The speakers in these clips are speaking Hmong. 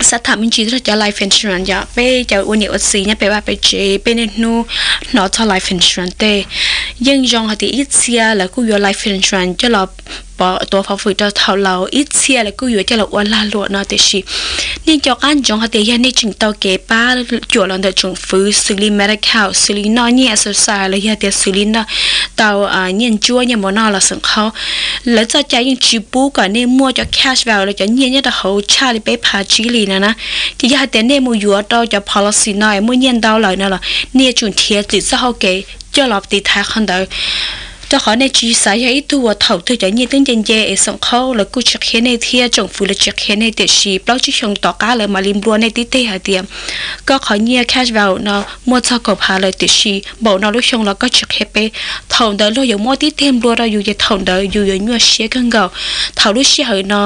xav tham me ntsis rau cov life insurance yom, peb cov ua niam ua txiv nyob pem vaj pem tsev, peb niaj hnub hnov txog life insurance tej. Yeej zoo hais tias ib txhia lawv kuj yuav life insurance coj los pov tuav fov fwm rau thaum laus, ib txhia lawv kuj yuav coj los ua lag luam no, tiam sis nej nco qab ntsoov hais tias yog nej tseem tau kev pab cuam los ntawm tsoom fwv xws li Medi-Cal, xws li noj nyiaj exercise los yog tias xws li tau nyiaj ntsuab nyiaj mov noj los xeem qhaub, lawv txoj cai yeej tsis pub kom nej muaj cov cash value los cov nyiaj nyob rau hauv tshaj li peb phav tsib li no na. Ces yog hais tias nej mus yuav rau cov policy no es muaj nyiaj ntau lawm no los nej yuav tsum nrhiav txwm txoj hau kev coj los tiv thaiv qhov ntawd, rau qhov nej tsis xav yog ib tug uas thaum twg cov nyiaj twb nce nce es xeem qhaub lawv kuj tsis qhia nej thiab tsoom fwv lawv tsis qhia nej, tiam sis plaub tsib xyoo tom qab lawv mam li nplua nej tib teg hais tias koj qhov nyiaj cash value no muaj txog kaum phav lawm tiam sis npaum no lub xyoo los koj tsis qhia peb. Thaum ntawd luag yuav muab tib teg nplua rau yus ces thaum ntawd yus yuav nyuaj siab kawg nkaus. Thaum lub sij hawm no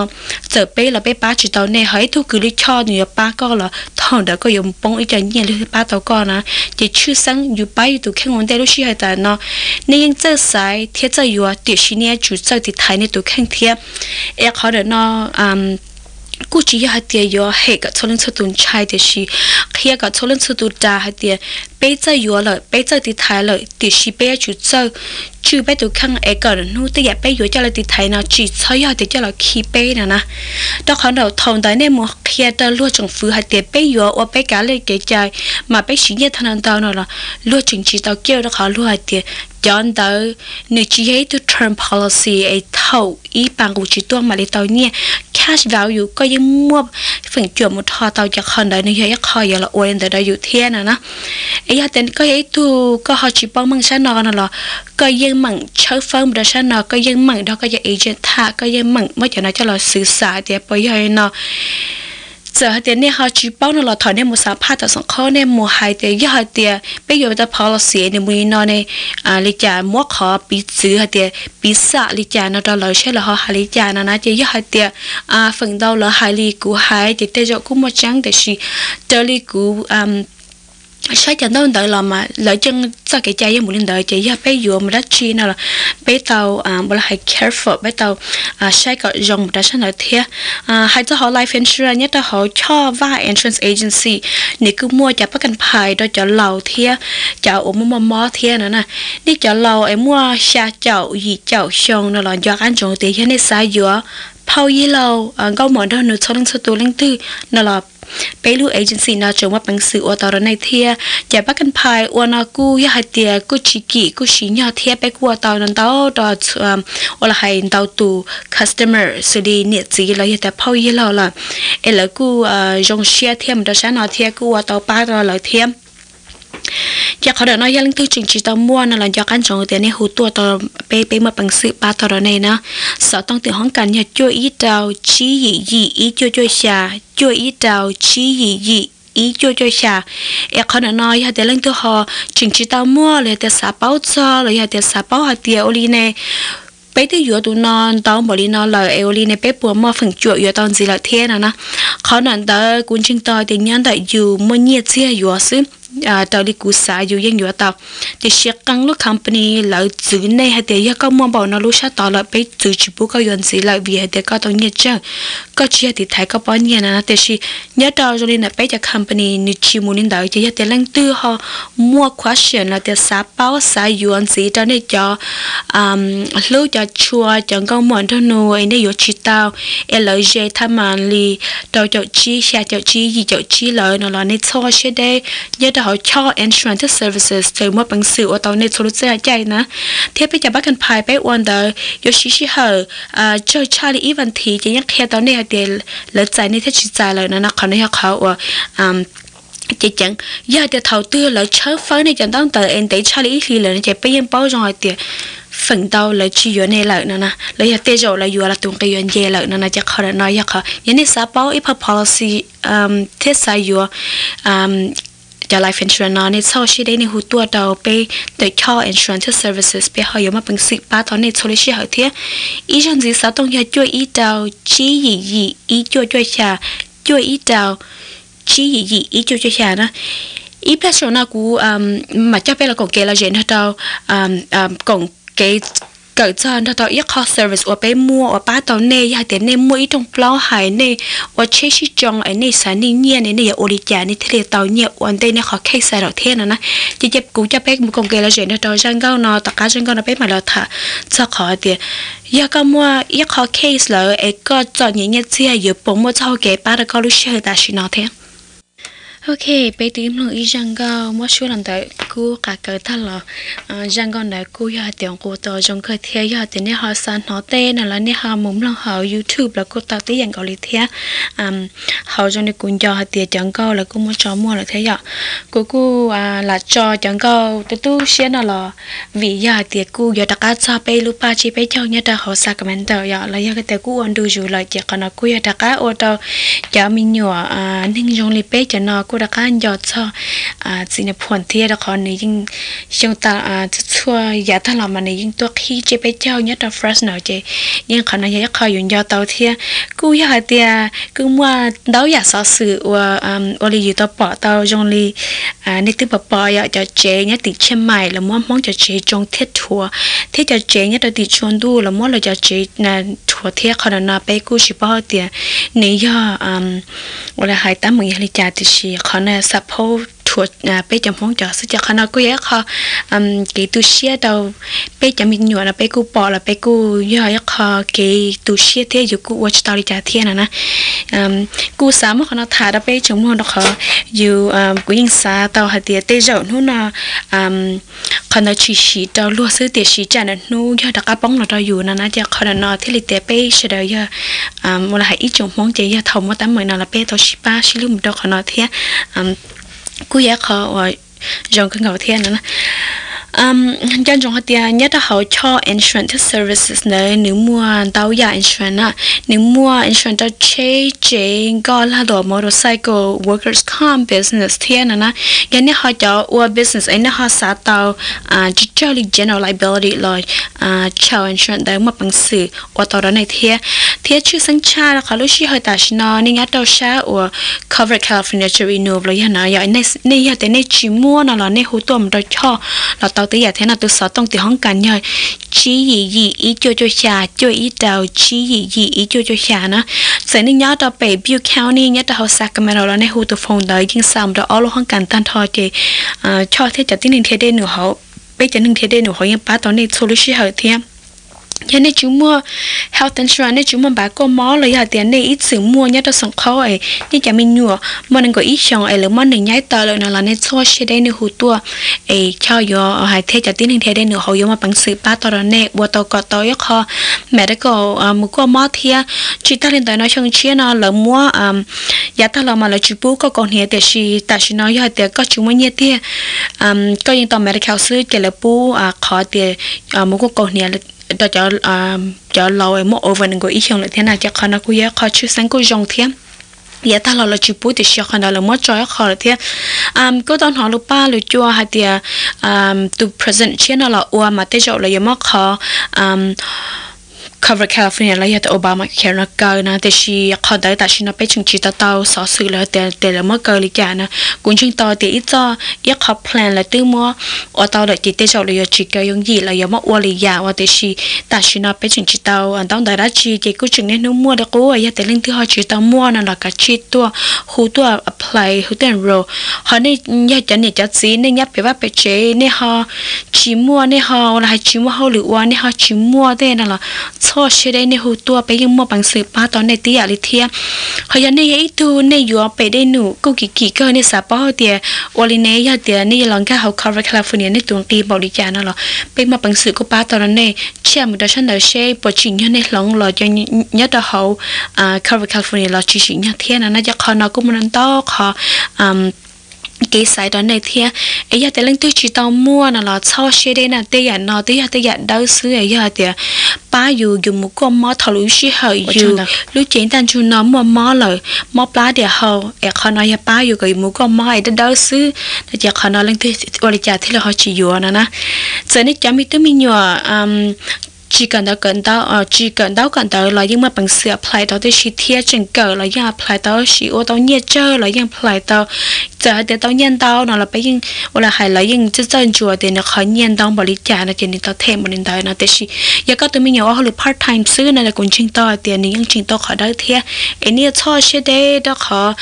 txawm peb los peb pab tsis tau nej, ho ib tug kws lij choj nws yuav pab koj los thaum ntawd koj yuav poob ib co nyiaj lwg pab tau koj na. Ces tshwj xeeb yus pab yus tus kheej ua ntej lub sij hawm tas no, nej yeej txawj xaiv thiab txawj yuav tiam sis nej yuav tsum txawj tiv thaiv nej tus kheej thiab. Es qhov ntawm no kuj tsis yog hais tias yuav hem kom txhua leej txhua tus ntshai, tiam sis qhia kom txhua leej txhua tus ras hais tias peb txawj yuav lawm, peb txawj tiv thaiv lawm, tiam sis peb yuav tsum txawj tswj peb tus kheej es kom hnub tej yam peb yuav coj los tiv thaiv no tsis txhob yog tias coj los khi peb no na. Rau qhov ntawm thaum ntawd nej mus qhia rau luag tsoom fwv hais tias peb yuav ua peb kav liam kev cai mas peb siv nyiaj tau ntau ntau no los luag tseem tsis tau kiaj, rau qhov luag hais tias cov ntawd nws tsis yog ib tug term policy es thaum ib pas nqus tsis tuaj mam li tau nyiaj. Cash value koj yeej muaj feem cuam mus rho tau cov qhov ntawd, nws yog ib qho yuav los ua li ntawd rau yus thiab no na. Es yog tias koj yog ib tug koj ho tsis paub meej sab no no los koj yeej meem tshawb fawb mus rau sab no, koj yeej meem nrog koj cov agent tham, koj yeej meem muab cov no coj los xwv xam hais tias puas yog li no. Txawm hais tias nej ho tsis paub no los thaum nej mus xam phaj tom xoom qhaub nej mus hais tias yog hais tias peb yuav tau policy nws mus li no ne, li cas muab qhov piv txwv hais tias piv xam li cas no rau lawv saib lawv ho hais li cas no na. Ces yog hais tias feem ntau lawv hais li kuv hais ces tej zaum kuj muaj tseeb, tiam sis raws li kuv saib cov ntaub ntawv los mas lawv yeej txoj kev cai yeej mus li ntawd, ces yog peb yuav mus dab tsi no los peb tau ua los hais careful, peb tau saib kom zoo mus rau sab ntawd thiab. Hais txog hauv life insurance nyob rau hauv Choj Vaj Insurance Agency, nws kuj muaj cov pab kam phais rau cov laus thiab cov uas muaj muaj mob thiab no na. Nej cov laus es muaj xya caum yim caum xyoo no los nco qab ntsoov tias yog nej xav yuav phauj yij laug nkauj muam nraug nus txhua leej txhua tus leej twg no los peb lub agency no tseem muaj peev xwm ua tau rau nej thiab. Cov pab kam phais ua no kuj yog hais tias kuj tsis kim kuj siv nyog thiab peb kuj ua tau ntau rau ua los hais ntau tus customer xws li niam txiv los yog tias phauj yij laug lawm, es lawv kuj zoo siab thiab mus rau sab no thiab kuj ua tau pab rau lawv thiab. Ces qhov ntawm no yog leej twg tseem tsis tau muaj no los nco qab ntsoov tias nej hu tuaj tau, peb peb muaj peev xwm pab tau rau nej na. Xov tooj twm hoob kas yog cuaj ib rau tsib yim yim ib cuaj cuaj xya, cuaj ib rau tsib yim yim ib cuaj cuaj xya. Es qhov ntawm no yog tias leej twg ho tseem tsis tau muaj los yog tias xav paub txog los yog tias xav paub hais tias ua li ne, peb twb yuav tus no ntau npaum li no lawm es ua li ne peb puas muaj feem cuam yuav tau ntxiv lawm thiab no na. Qhov ntawm ntawd kuv ntseeg tau hais tias nyob ntawm yus muaj nyiaj txiag yuav xwb, raws li kuv xav yus yeej yuav tau. Tiam sis qee lub company lawv txwv nej hais tias yog koj muaj npaum no lub sab tod lawm peb txwv tsis pub koj yuav ntxiv lawm vim hais tias koj tau nyiaj tsawg, koj tsis yog tiv thaiv koj pob nyiaj na. Tiam sis nyob rau zoo li ntawm peb cov company nws tsis mus li ntawd, ces yog tias leej twg ho muaj question los tias xav paub xav yuav ntxiv rau nej cov hlub cov tshua cov nkauj muam nraug nus es nej yuav tsis tau, es lawv ze thaj mam li rau caum tsib xya caum tsib yim caum tsib lawm no los nej txhob siab deb, nyob rau hauv Choj Insurance Services tseem muaj peev xwm ua tau nej txhua lub txoj caij na. Thiab peb cov pab kam phais peb ua ntawd yuav siv sij hawm tsawg tshaj li ib vas thiv ces yeej qhia tau nej hais tias lawv txais nej thiab tsis txais lawm no no. Qhov no yog qhov uas ceev ceev. Yog hais tias thaum twg lawv tshawb fawb nej cov ntaub ntawv es ntev tshaj li ib hlis lawm no ces peb yeej paub zoo hais tias feem ntau lawv tsis yuav nej lawm no na, los yog tej zaum lawv yuav los tus nqi yuav nce lawm no no. Ces qhov ntawm no yog qhov yog nej xav paub ib pab policy thiab xav yuav cov life insurance no nej txhob siab deb, nej hu tuaj rau peb ntawm Choj Insurance Services, peb ho yuav muaj peev xwm pab tau nej txhua lub sij hawm thiab. Ib zaug ntxiv xov tooj yog cuaj ib rau tsib yim yim ib cuaj cuaj xya, cuaj ib rau tsib yim yim ib cuaj cuaj xya na. Ib pliag saum no kuv mam coj peb los koom kev lom zem nrog rau koom kev kawm txog nrog rau ib qho service uas peb muaj uas pab tau nej. Yog hais tias nej muaj ib rooj plaub hais nej ua tsheb sib tsoo es nej xav nyiaj nyiaj ne, nej yuav ua li cas nej thiaj li tau nyiaj ua ntej nej qhov case xav lawm thiab no na. Ces cia kuv coj peb mus koom kev lom zem nrog rau zaj nkauj no. Tom qab zaj nkauj no peb mam los tham txog qhov tias yog koj muaj ib qho case lawm es koj txom nyem nyiaj txiag yuav puas muaj txoj hau kev pab rau koj lub sij hawm tam sim no thiab. Ok, peb twb mloog ib zaj nkauj muab suab los ntawm Kub Qav Kaws tag los. Zaj nkauj ntawd kuj yog hais tias nqua tau zoo kawg thiab. Yog hais tias nej ho xav hnov tej no los nej ho mus mloog hauv YouTube los kuj tau tib yam nkaus li thiab. Hauv zoo li kuv nco hais tias cov nkauj lawv kuj muab tso muaj lawm thiab yom. Kuv kuj lam tso cov nkauj tu tu siab no los vim yog hais tias kuj yuav rov qab txog peb lub paj tsib peb caug nyob rau hauv Sacramento yom, los yog tias kuj ua ntu zus lawm ces qhov no kuj yog rov qab ua rau cov me nyuam neeg zoo li peb cov no kuj rov qab nco txog txiv Nais Phoo thiab, rau qhov nws yeej xyoo tas txhua txhua yav tag los mas nws yeej tuaj qhib tsib peb caug nyob rau Fresno ces yeej qhov no yog ib qho yus nco tau thiab. Kuj yog hais tias kuj muaj ntau yam xov xwm ua, ua li yus tau pom tau zoo li nej twb pom pom yom, cov tsev nyob tim Chiang Mai lawv muab Hmoob cov tsev tsoo thiab rhuav, thiab cov tsev nyob rau tim tsua ntuj lawv muab lawv cov tsev rhuav thiab. Qhov no peb kuj tsis paub hais tias nws yog ua li hais teeb meem yog li cas, tiam sis qhov no xav phob rhuav peb cov Hmoob cov xwb ces qhov no kuj yog ib qho kev tu siab rau peb cov me nyuam no peb kuj pom los peb kuj yog ib qho kev tu siab thiab yus kuj ua tsis tau li cas thiab no na. Kuj xav muab qhov no tham rau peb tsoom mloog rau qhov yus, kuv yeej xav tau hais tias tej zaum hnub no qhov ntawd tsis sim rau luag xwb tiam sis tsam ntawm hnub yog rov qab poob los rau yus no na ces qhov no thiaj li tias peb sawv daws yog ua li hais ib tsoom Hmoob ces yog thaum muaj teeb meem no los peb tau sib pab sib hlub mus rau qhov no thiab. Kuj yog ib qho uas zoo kawg nkaus thiab no. Nco ntsoov hais tias nyob rau hauv choj insurance thiab services ntawd nws muaj ntau yam insurance na. Nws muaj insurance rau tsheb tsev nkoj lag luam motorcycle, workers comp, business thiab no na. Yog nej ho cov ua business es nej ho xav tau tsawg tsawg li general liability los choj insurance ntawd muaj peev xwm ua tau rau nej thiab. Thiab tshwj xeeb tshaj rau qhov lub sij hawm tam sim no nej nyob rau sab uas Covered California to renew los yog no yog nej yog tias nej tsis muaj no los nej hu tuaj mus rau choj los tau tib yam thiab no. Tus xov tooj tim hoob kas yog tsib yim yim ib cuaj cuaj xya cuaj ib rau tsib yim yim ib cuaj cuaj xya na. Txawm nej nyob rau pem Butte County nyob rau hauv Sacramento los nej hu tus phone ntawd yeej xa mus rau ob lub hoob kas tag nrho ces choj thiab cov tib neeg nrhiav dej num hauv, peb cov neeg nrhiav dej num hauv yeej pab tau nej txhua lub sij hawm thiab. Yog nej tsis muaj health insurance, nej tsis muaj npav koj mob los yog hais tias nej ib txwm muaj nyob rau xoom qhaub es nej cov me nyuam muaj nees nkaum ib xyoos es lawv muab nws nyaib tawm lawm no los nej txhob siab deb, nej hu tuaj es choj yuav hais thiab cov tib neeg nrhiav dej num hauv yuav muaj peev xwm pab tau rau nej ua tau kom tau ib qho medical mus koj mob thiab. Tsis tag li ntawd no xyoo tshiab no lawv muab, yav tag los mas lawv tsis pub koj kaus hniav tiam sis tam sim no yog hais tias koj tsis muaj nyiaj tiag, koj yeej tau medical xwb ces lawv pub qhov tias mus koj kaus hniav rau cov laus muaj over nees nkaum ib xyoos lawm thiab na ces qhov no kuj yog qhov tshwj xeeb kuj zoo thiab. Yav tag los lawv tsis pub tiam sis qhov ntawd lawv muab tso ib qho lawm thiab. Kuj tau hnov lus paj lus cua hais tias tus president tshiab no los ua mas tej zaum lawv yuav muab qhov Covered California los yog tias Obamacare no kaw na, tiam sis qhov ntawd tam sim no peb tseem tsis tau tau xov xwm lawm tias lawv muab kaw li cas na. Kuv ntseeg tau tias ib txoj ib qho plan lawv twb muab ua tau lawm ces tej zaum lawv yuav tsis kaw yooj yim, lawv yuav muab ua li yam ua, tiam sis tam sim no peb tseem tsis tau ntaub ntawv dab tsi ces kuj tseem niaj hnub muaj li qub. Yog tias leej twg ho tsis tau muaj no los kav tsij tuaj hu tuaj apply, hu tuaj enroll. Ho nej yog cov niam cov txiv nej nyob pem vaj pem tsev nej ho tsis muaj, nej ho ua los hais tsis muaj hauj lwm ua, nej ho tsis muaj tej no los txhob siab deb, nej hu tuaj peb yeej muaj peev xwm pab tau nej tib yam li thiab. Ho yog nej yog ib tug nej yuav pem dej num kuj kim kim kawg, nej xav paub hais tias ua li ne, yog tias nej yuav los nkag hauv Covered California nej tus nqi npaum li cas no los peb muaj peev xwm kuj pab tau rau nej. Tshiaj mus rau sab ntawd seb puas tsim nyog nej hloov los nyob rau hauv Covered California los tsis tsim nyog thiab no na. Ces qhov no kuj muaj ntau qhov kev xaiv rau nej thiab. Es yog tias leej twg tsis tau muaj no los txhob siab deb na, tej yam no twb yog tej yam dawb xwb. Yog tias pab yus, yus mus kuaj mob thaum lub sij hawm yus lub cev ntaj ntsug no muaj mob lawm, mob plab diam hau, es qhov no yog pab yus kom yus mus kuaj mob es dawb dawb xwb no ces qhov no leej twg ua li cas thiaj li ho tsis yuav no na. Txawm nej cov me tub me nyuam tsis kawm ntawv kawm ntawv, tsis kawm ntaub kawm ntawv los yeej muaj peev xwm apply tau tib si thiab, tseem kawm los yeej apply tau, tab sis ua tau nyiaj tsawg los yeej apply tau. Txawm hais tias tau nyiaj ntau no los peb yeej ua li hais los yeej txawj txawj ntsuas tias nws qhov nyiaj ntau npaum li cas no ces nws tau them npaum li ntawd no. Tiam sis yog koj tus me nyuam ua hauj lwm part time xwb no kuv ntseeg tau hais tias nws yeej tseem tau qhov dawb thiab. Es nej yuav txhob siab deb rau qhov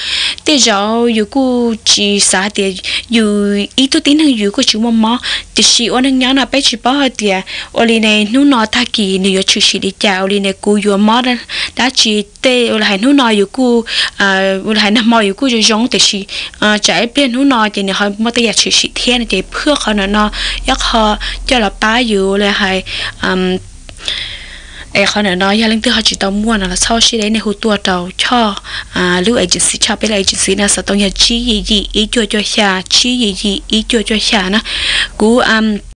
tej zaum yus kuj tsis xav hais tias yus ib tug tib neeg yus kuj tsis muaj mob, tiam sis ua neeg nyob no peb tsis paub hais tias ua li ne hnub no tag kis nws yuav tshwm sim li cas, ua li ne kuv yuav mob dab tsi. Tej ua li hais hnub no yus kuj, ua li hais nag hmo yus kuj zoo zoo tiam sis tsam ib pliag hnub no ces nws ho muaj tej yam tshwm sim thiab no ces phwj qhov ntawm no ib qho coj los pab yus ua li hais. Es qhov ntawm no yog leej twg ho tsis tau muaj no los txhob siab deb, nej hu tuaj rau Choj lub agency, Choj peb lub agency no xov tooj yog tsib yim yim ib cuaj cuaj xya, tsib yim yim ib cuaj cuaj xya na. Kuv